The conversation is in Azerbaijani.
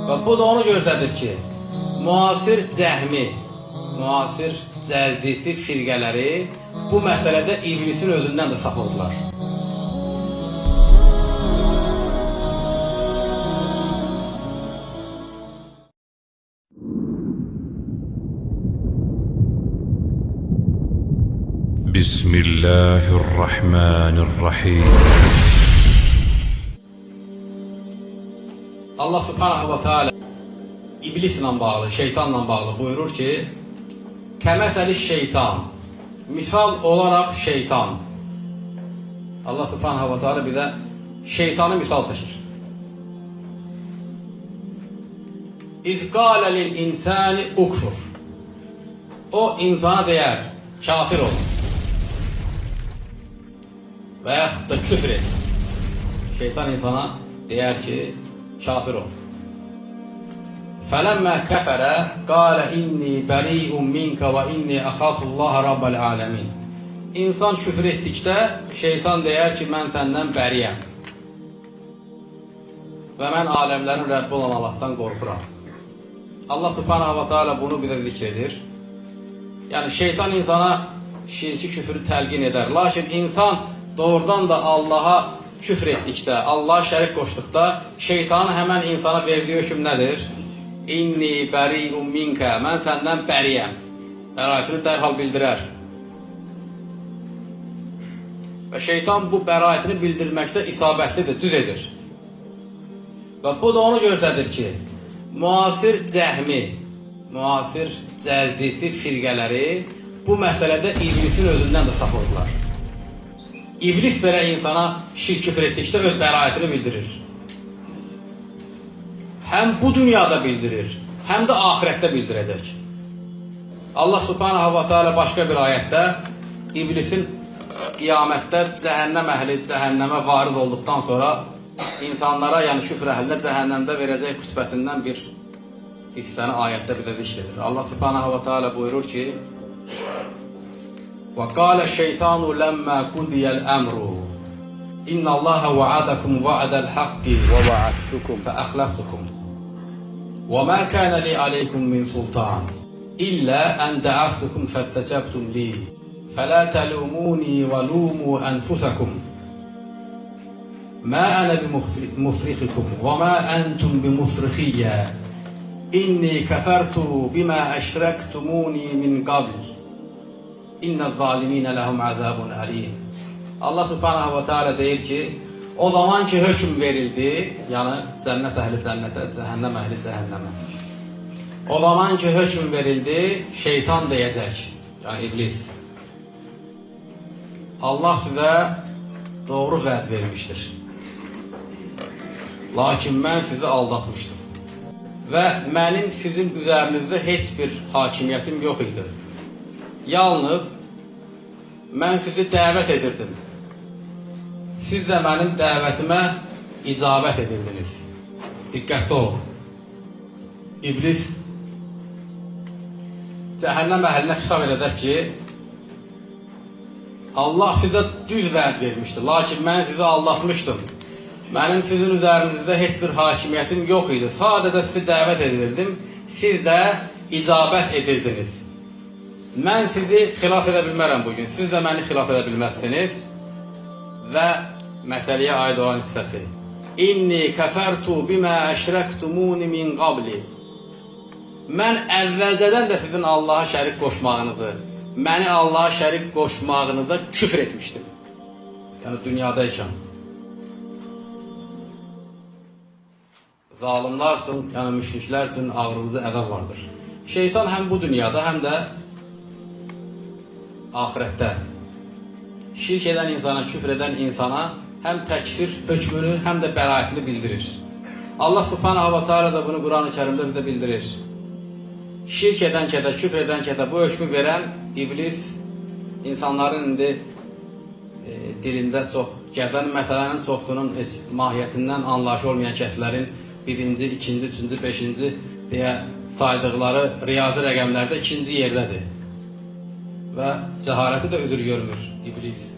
Və bu da onu göstərir ki, müasir cəhmi, müasir cərcisi firqələri bu məsələdə iblisin özündən də sapıqdılar. Bismillahirrahmanirrahim. Allah subhanahu və teala iblislə bağlı, şeytanla bağlı buyurur ki, kəməsəli şeytan, misal olaraq şeytan. Allah subhanahu və teala bizə şeytanı misal çəkir. İz qalə lil insani ukfur. O insana deyər, kafir ol. Və yaxud da küfr et. Şeytan insana deyər ki, kafir ol. Fələmmə kəfərə qalə inni bəri'un minkə və inni əxafullaha rabbəl aləmin. İnsan küfr etdikdə şeytan deyər ki, mən səndən bəriyəm və mən aləmlərin Rəbbi olan Allahdan qorxuram. Allah subhanahu və teala bunu bizə zikr edir. Yəni şeytan insana şirki, küfrü təlqin edər. Lakin insan doğrudan da Allaha küfr etdikdə, Allaha şərik qoşduqda şeytanın həmən insana verdiyi hökm nədir? İnni bəri'un minkə, mən səndən bəriyəm. Bəraətini dərhal bildirər. Və şeytan bu bəraətini bildirməkdə isabətlidir, düz edir. Və bu da onu göstərir ki, müasir cəhmi, müasir cərcisi firqələri bu məsələdə iblisin özündən də sapıqdılar. İblis belə insana şirk, küfr etdikdə öz bəraətini bildirir. Həm bu dünyada bildirir, həm də axirətdə bildirəcək. Allah subhanahu və teala başqa bir ayətdə iblisin qiyamətdə cəhənnəm əhli cəhənnəmə varid olduqdan sonra insanlara, yəni küfr əhlinə cəhənnəmdə verəcək xütbəsindən bir hissəni ayətdə bizə zikr edir. Allah subhanahu və teala buyurur ki: وَقَالَ الشَّيْطَانُ لَمَّا قُضِيَ الْأَمْرُ إِنَّ اللَّهَ وَعَدَكُمْ وَعْدَ الْحَقِّ وَوَعَدتُّكُمْ فَأَخْلَفْتُكُمْ وَمَا كَانَ لِي عَلَيْكُمْ مِنْ سُلْطَانٍ إِلَّا أَنْ دَعَوْتُكُمْ فَاسْتَجَبْتُمْ لِي فَلَا تَلُومُونِي وَلُومُوا أَنفُسَكُمْ مَا أَنَا بِمُصْرِخِكُمْ وَمَا أَنْتُمْ بِمُصْرِخِيَّ إِنِّي كَفَرْتُ بِمَا أَشْرَكْتُمُونِي مِنْ قَبْلُ İnnə zaliminə ləhum əzabun əlim. Allah subhanahu və teala deyir ki, o zaman ki hökm verildi, yəni cənnət əhli cənnətə, cəhənnəm əhli cəhənnəmə. O zaman ki hökm verildi, şeytan deyəcək, yəni iblis. Allah sizə doğru vəd vermişdir. Lakin mən sizi aldatmışdım. Və mənim sizin üzərinizdə heç bir hakimiyyətim yox idi. Yalnız mən sizi dəvət edirdim. Siz də mənim dəvətimə icabət edirdiniz. Diqqətli olun. İblis cəhənnəm əhlinə xitab edəcək ki, Allah sizə düz vəd vermişdi, lakin mən sizi aldatmışdım. Mənim sizin üzərinizdə heç bir hakimiyyətim yox idi. Sadəcə sizi dəvət edirdim, siz də icabət edirdiniz. Mən sizi xilaf edə bilmərəm bugün, siz də məni xilaf edə bilməzsiniz. Və məsələyə aid olan hissəsi. İnni kəfərtu bimə əşrəktumuni min qabli. Mən əvvəlcədən də sizin Allaha şərik qoşmağınızı, məni Allaha şərik qoşmağınıza küfr etmişdim. Yəni dünyadaykən. Zalimlar üçün, yəni müşriklər üçün ağrınızı əzab vardır. Şeytan həm bu dünyada, həm də axirətdə şirk edən insana, küfr edən insana həm təkfir hökmünü, həm də bəraətini bildirir. Allah subhanahu və teala da bunu Quran-ı Kərimdə bizə bildirir. Şirk edən kədə, küfr edən kədə bu hökmü verən iblis insanların indi dilində çox gəzən məsələnin çoxsunun heç mahiyyətindən anlayışı olmayan kəslərin birinci, ikinci, üçüncü, beşinci deyə saydıqları riyazi rəqəmlərdə ikinci yerdədir. Və cəhaləti də üzr görmür iblis.